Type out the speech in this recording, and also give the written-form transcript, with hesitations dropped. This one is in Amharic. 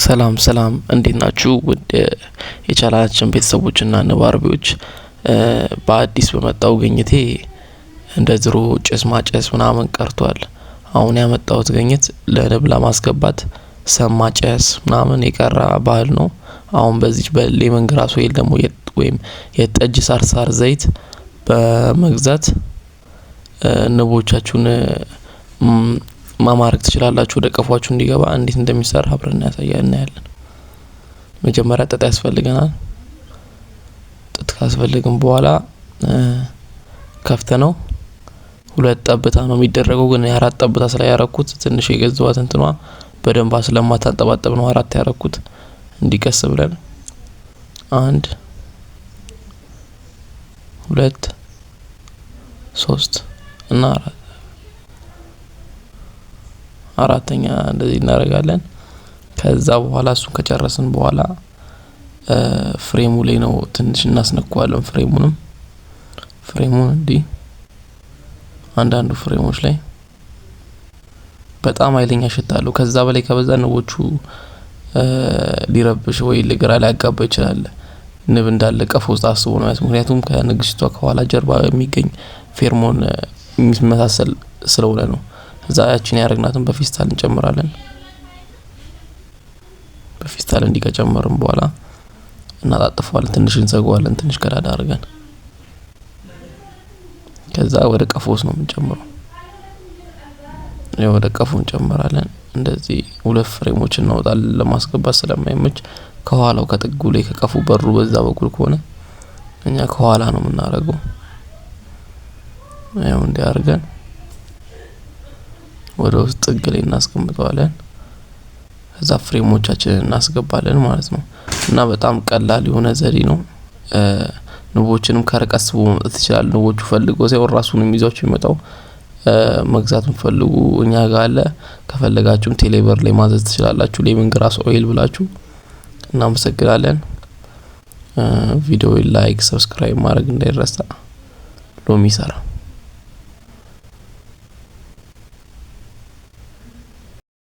ሰላም ሰላም፣ እንዴት ናችሁ? ውድ የቻናላችን ቤተሰቦችና ንብ አርቢዎች፣ በአዲስ በመጣው ግኝቴ እንደ ድሮ ጭስ ማጨስ ምናምን ቀርቷል። አሁን ያመጣሁት ግኝት ለንብ ለማስገባት ሰም ማጨስ ምናምን የቀረ ባህል ነው። አሁን በዚች በ lemon grass oil ደግሞ ወይም የጠጅ ሳር ዘይት በመግዛት ንቦቻችሁን ማማረክ ትችላላችሁ። ወደ ቀፏችሁ እንዲገባ እንዴት እንደሚሰራ አብረን እናያለን። መጀመሪያ ጥጥ ያስፈልገናል። ጥጥ ካስፈልግም በኋላ ከፍተ ነው ሁለት ጠብታ ነው የሚደረገው። ግን የአራት ጠብታ ስላያረኩት ትንሽ የገዛኋት እንትኗ በደንብ ስለማታንጠባጠብ ነው አራት ያረኩት። እንዲቀስ ብለን 1 2 3 እና አራተኛ እንደዚህ እናደርጋለን። ከዛ በኋላ እሱን ከጨረስን በኋላ frame ኡ ላይ ነው ትንሽ እናስነካዋለን። frame ኡንም frame ኡን እንዲህ አንዳንዱ frame ኦች ላይ በጣም ኃይለኛ ሽታ አለው። ከዛ በላይ ከበዛ ንቦቹ ሊረብሽ ወይ ግራ ሊያጋባ ይችላል። ንብ እንዳለ ቀፎ ውስጥ አስቦ ነው። ምክንያቱም ከንግስቷ ከኋላ ጀርባ የሚገኝ pheromone የሚመሳሰል ስለሆነ ነው። እዛ ያችን ያረግናትን በፌስታል እንጨምራለን። በፌስታል እንዲህ ከጨመርን በኋላ እናጣጥፈዋለን። ትንሽ እንዘጋዋለን። ትንሽ ቀዳዳ አድርገን ከዛ ወደ ቀፎ ውስጥ ነው የምንጨምረው። ወደ ቀፎ እንጨምራለን። እንደዚህ ሁለት frame ኦች እናወጣለን ለማስገባት ስለማይመች ከኋላው ከጥጉ ላይ ከቀፉ በሩ በዛ በኩል ከሆነ እኛ ከኋላ ነው የምናደርገው። ያው እንዲህ አድርገን ወደ ውስጥ ጥግ ላይ እናስቀምጠዋለን። ከዛ frame ኦቻችንን እናስገባለን ማለት ነው። እና በጣም ቀላል የሆነ ዘዴ ነው። ንቦችንም ከርቀት ስቦ መምጣት ይችላል። ንቦቹ ፈልገው ሳይሆን ራሱን የሚይዟቸው የሚመጣው። መግዛት የምትፈልጉ እኛ ጋር አለ። ከፈለጋችሁም ቴሌብር ላይ ማዘዝ ትችላላችሁ። Lemon grass oil ብላችሁ። እናመሰግናለን። ቪዲዮ like፣ subscribe ማድረግ እንዳይረሳ። ሎሚ ሰራ።